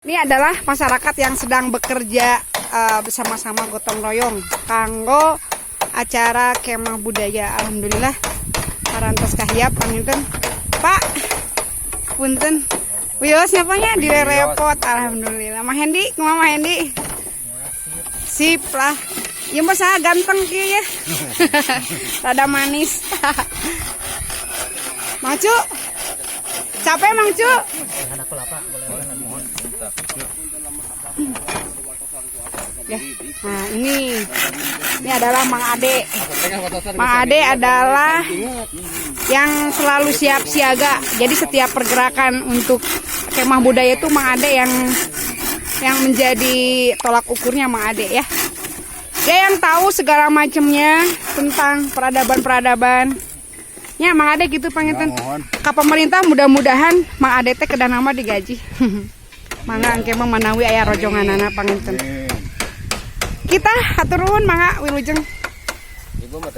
Ini adalah masyarakat yang sedang bekerja bersama-sama gotong royong kanggo acara kemah budaya. Alhamdulillah parantos kahiap, panginten. Pak, punten. Wios nya, Pak, nya, direpot, alhamdulillah. Mang Hendi, kumaha, Mang Hendi? Sip lah. Ya mah saya ganteng kieu ya. Rada manis. Mang Cu. Capek, Mang Cu? Mohon. Ya. Nah, ini adalah Mang Ade. Mang Ade adalah yang selalu siap siaga. Jadi setiap pergerakan untuk kemah budaya itu Mang Ade yang menjadi tolak ukurnya, Mang Ade ya. Dia yang tahu segala macamnya tentang peradaban-peradaban. Ya, Mang Ade gitu panginten. Mohon. Ka pemerintah mudah-mudahan Mang Ade teh kedah nama digaji. Mangga engke mah manawi aya rojonganana, panginten. Kita hatur nuhun, mangga, wilujeng. Ibu mah.